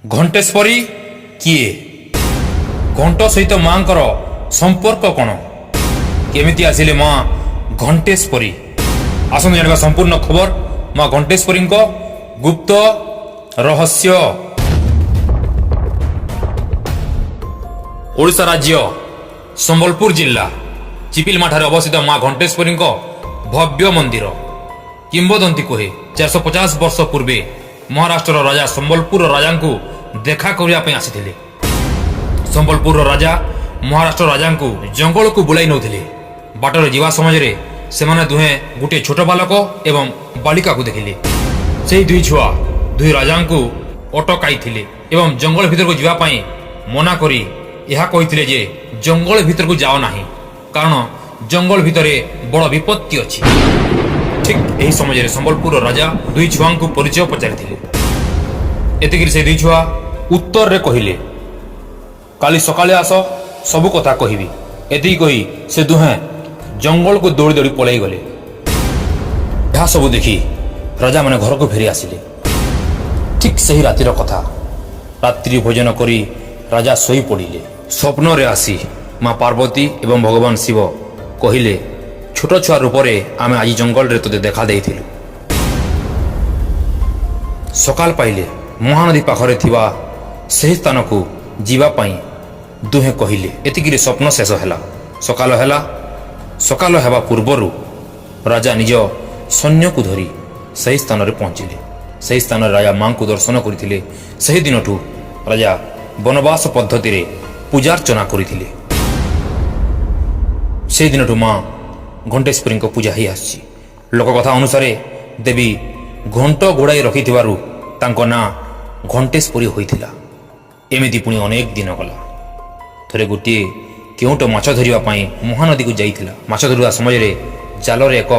ଘଣ୍ଟେଶ୍ୱରୀ କିଏ? ଘଣ୍ଟ ସହିତ ମାଙ୍କର ସମ୍ପର୍କ କ'ଣ? କେମିତି ଆସିଲେ ମା ଘଣ୍ଟେଶ୍ୱରୀ? ଆସନ୍ତୁ ଜାଣିବା ସମ୍ପୂର୍ଣ୍ଣ ଖବର, ମା ଘଣ୍ଟେଶ୍ୱରୀଙ୍କ ଗୁପ୍ତ ରହସ୍ୟ। ଓଡ଼ିଶା ରାଜ୍ୟ ସମ୍ବଲପୁର ଜିଲ୍ଲା ଚିପିଲମାଠାରେ ଅବସ୍ଥିତ ମା ଘଣ୍ଟେଶ୍ୱରୀଙ୍କ ଭବ୍ୟ ମନ୍ଦିର। କିମ୍ବଦନ୍ତୀ କୁହେ, 450 ବର୍ଷ ପୂର୍ବେ ମହାରାଷ୍ଟ୍ରର ରାଜା ସମ୍ବଲପୁରର ରାଜାଙ୍କୁ ଦେଖା କରିବା ପାଇଁ ଆସିଥିଲେ। ସମ୍ବଲପୁରର ରାଜା ମହାରାଷ୍ଟ୍ର ରାଜାଙ୍କୁ ଜଙ୍ଗଲକୁ ବୁଲାଇ ନେଉଥିଲେ। ବାଟରେ ଯିବା ସମୟରେ ସେମାନେ ଦୁହେଁ ଗୋଟିଏ ଛୋଟ ବାଲକ ଏବଂ ବାଳିକାକୁ ଦେଖିଲେ। ସେହି ଦୁଇ ଛୁଆ ଦୁଇ ରାଜାଙ୍କୁ ଅଟକାଇଥିଲେ ଏବଂ ଜଙ୍ଗଲ ଭିତରକୁ ଯିବା ପାଇଁ ମନା କରି ଏହା କହିଥିଲେ ଯେ ଜଙ୍ଗଲ ଭିତରକୁ ଯାଅ ନାହିଁ, କାରଣ ଜଙ୍ଗଲ ଭିତରେ ବଡ଼ ବିପତ୍ତି ଅଛି। ଠିକ୍ ଏହି ସମୟରେ ସମ୍ବଲପୁରର ରାଜା ଦୁଇ ଛୁଆଙ୍କୁ ପରିଚୟ ପଚାରିଥିଲେ। ଏତିକିରେ ସେ ଦୁଇ ଛୁଆ ଉତ୍ତରରେ କହିଲେ, "କାଲି ସକାଳେ ଆସ, ସବୁ କଥା କହିବି।" ଏତିକି କହି ସେ ଦୁହେଁ ଜଙ୍ଗଲକୁ ଦୌଡ଼ି ଦୌଡ଼ି ପଳାଇ ଗଲେ। ଏହା ସବୁ ଦେଖି ରାଜାମାନେ ଘରକୁ ଫେରି ଆସିଲେ। ଠିକ୍ ସେହି ରାତିର କଥା। ରାତ୍ରି ଭୋଜନ କରି ରାଜା ଶୋଇପଡ଼ିଲେ। ସ୍ୱପ୍ନରେ ଆସି ମା ପାର୍ବତୀ ଏବଂ ଭଗବାନ ଶିବ କହିଲେ, "ଛୋଟ ଛୁଆ ରୂପରେ ଆମେ ଆଜି ଜଙ୍ଗଲରେ ତୋତେ ଦେଖା ଦେଇଥିଲୁ। ସକାଳ ପାଇଲେ ମହାନଦୀ ପାଖରେ ଥିବା ସେହି ସ୍ଥାନକୁ ଯିବା ପାଇଁ ଦୁହେଁ କହିଲେ।" ଏତିକିରେ ସ୍ୱପ୍ନ ଶେଷ ହେଲା। ସକାଳ ହେଲା। ସକାଳ ହେବା ପୂର୍ବରୁ ରାଜା ନିଜ ସୈନ୍ୟକୁ ଧରି ସେହି ସ୍ଥାନରେ ପହଞ୍ଚିଲେ। ସେହି ସ୍ଥାନରେ ରାଜା ମାଙ୍କୁ ଦର୍ଶନ କରିଥିଲେ। ସେହି ଦିନଠୁ ରାଜା ବନବାସ ପଦ୍ଧତିରେ ପୂଜାର୍ଚ୍ଚନା କରିଥିଲେ। ସେହି ଦିନଠୁ ମା ଘଣ୍ଟେଶ୍ୱରୀଙ୍କ ପୂଜା ହେଇ ଆସୁଛି। ଲୋକକଥା ଅନୁସାରେ ଦେବୀ ଘଣ୍ଟ ଘୋଡ଼ାଇ ରଖିଥିବାରୁ ତାଙ୍କ ନାଁ ଘଣ୍ଟେଶ୍ୱରୀ ହୋଇଥିଲା। ଏମିତି ପୁଣି ଅନେକ ଦିନ ଗଲା। ଥରେ ଗୋଟିଏ କେଉଁଟ ମାଛ ଧରିବା ପାଇଁ ମହାନଦୀକୁ ଯାଇଥିଲା। ମାଛ ଧରିବା ସମୟରେ ଜାଲରେ ଏକ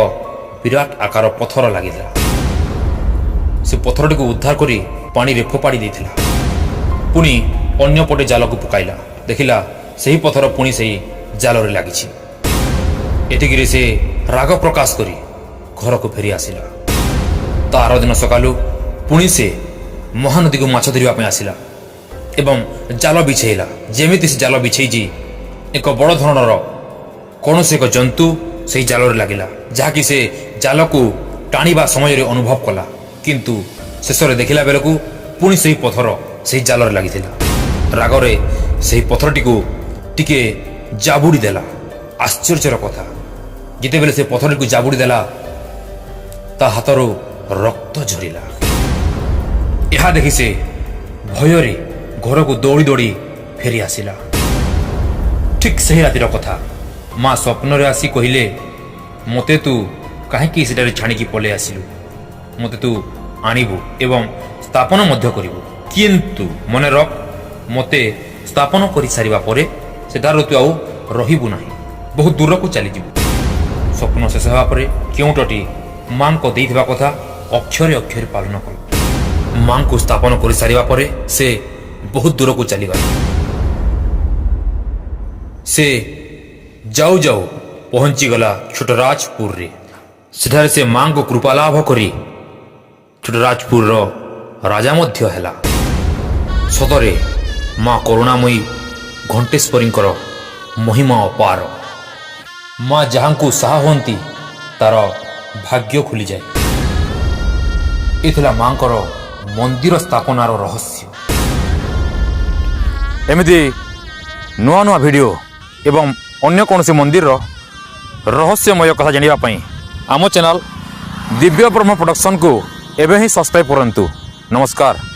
ବିରାଟ ଆକାର ପଥର ଲାଗିଥିଲା। ସେ ପଥରଟିକୁ ଉଦ୍ଧାର କରି ପାଣିରେ ଫୋପାଡ଼ି ଦେଇଥିଲା। ପୁଣି ଅନ୍ୟପଟେ ଜାଲକୁ ପକାଇଲା। ଦେଖିଲା, ସେହି ପଥର ପୁଣି ସେହି ଜାଲରେ ଲାଗିଛି। ଏତିକିରେ ସେ ରାଗ ପ୍ରକାଶ କରି ଘରକୁ ଫେରି ଆସିଲା। ତା ଆର ଦିନ ସକାଳୁ ପୁଣି ସେ ମହାନଦୀକୁ ମାଛ ଧରିବା ପାଇଁ ଆସିଲା ଏବଂ ଜାଲ ବିଛେଇଲା। ଯେମିତି ସେ ଜାଲ ବିଛେଇଛି, ଏକ ବଡ଼ ଧରଣର କୌଣସି ଏକ ଜନ୍ତୁ ସେହି ଜାଲରେ ଲାଗିଲା, ଯାହାକି ସେ ଜାଲକୁ ଟାଣିବା ସମୟରେ ଅନୁଭବ କଲା। କିନ୍ତୁ ଶେଷରେ ଦେଖିଲା ବେଳକୁ ପୁଣି ସେହି ପଥର ସେହି ଜାଲରେ ଲାଗିଥିଲା। ରାଗରେ ସେହି ପଥରଟିକୁ ଟିକେ ଜାବୁଡ଼ି ଦେଲା। ଆଶ୍ଚର୍ଯ୍ୟର କଥା, ଯେତେବେଳେ ସେ ପଥରଟିକୁ ଜାବୁଡ଼ି ଦେଲା, ତା ହାତରୁ ରକ୍ତ ଝରିଲା। ଏହା ଦେଖି ସେ ଭୟରେ ଘରକୁ ଦୌଡ଼ି ଦୌଡ଼ି ଫେରି ଆସିଲା। ଠିକ୍ ସେହି ରାତିର କଥା। ମା ସ୍ୱପ୍ନରେ ଆସି କହିଲେ, "ମୋତେ ତୁ କାହିଁକି ସେଠାରେ ଛାଡ଼ିକି ପଳେଇ ଆସିଲୁ? ମୋତେ ତୁ ଆଣିବୁ ଏବଂ ସ୍ଥାପନ ମଧ୍ୟ କରିବୁ। କିନ୍ତୁ ମନେ ରଖ, ମୋତେ ସ୍ଥାପନ କରିସାରିବା ପରେ ସେଠାରୁ ତୁ ଆଉ ରହିବୁ ନାହିଁ, ବହୁତ ଦୂରକୁ ଚାଲିଯିବୁ।" ସ୍ୱପ୍ନ ଶେଷ ହେବା ପରେ କେଉଁଟଟି ମାଙ୍କ ଦେଇଥିବା କଥା ଅକ୍ଷରେ ଅକ୍ଷରେ ପାଳନ କଲା। ମାଙ୍କୁ ସ୍ଥାପନ କରିସାରିବା ପରେ ସେ ବହୁତ ଦୂରକୁ ଚାଲିଗଲା। ସେ ଯାଉ ଯାଉ ପହଞ୍ଚିଗଲା ଛୋଟରାଜପୁରରେ। ସେଠାରେ ସେ ମାଙ୍କୁ କୃପା ଲାଭ କରି ଛୋଟରାଜପୁରର ରାଜା ମଧ୍ୟ ହେଲା। ସତରେ ମା କରୁଣାମୟୀ ଘଣ୍ଟେଶ୍ୱରୀଙ୍କର ମହିମା ଅପାର। ମା ଯାହାଙ୍କୁ ସାହା ହୁଅନ୍ତି, ତାର ଭାଗ୍ୟ ଖୋଲିଯାଏ। ଏ ଥିଲା ମାଙ୍କର ମନ୍ଦିର ସ୍ଥାପନାର ରହସ୍ୟ। ଏମିତି ନୂଆ ନୂଆ ଭିଡ଼ିଓ ଏବଂ ଅନ୍ୟ କୌଣସି ମନ୍ଦିରର ରହସ୍ୟମୟ କଥା ଜାଣିବା ପାଇଁ ଆମ ଚ୍ୟାନେଲ୍ ଦିବ୍ୟ ବ୍ରହ୍ମ ପ୍ରଡକ୍ସନକୁ ଏବେ ହିଁ ସବସ୍କ୍ରାଇବ୍ କରନ୍ତୁ। ନମସ୍କାର।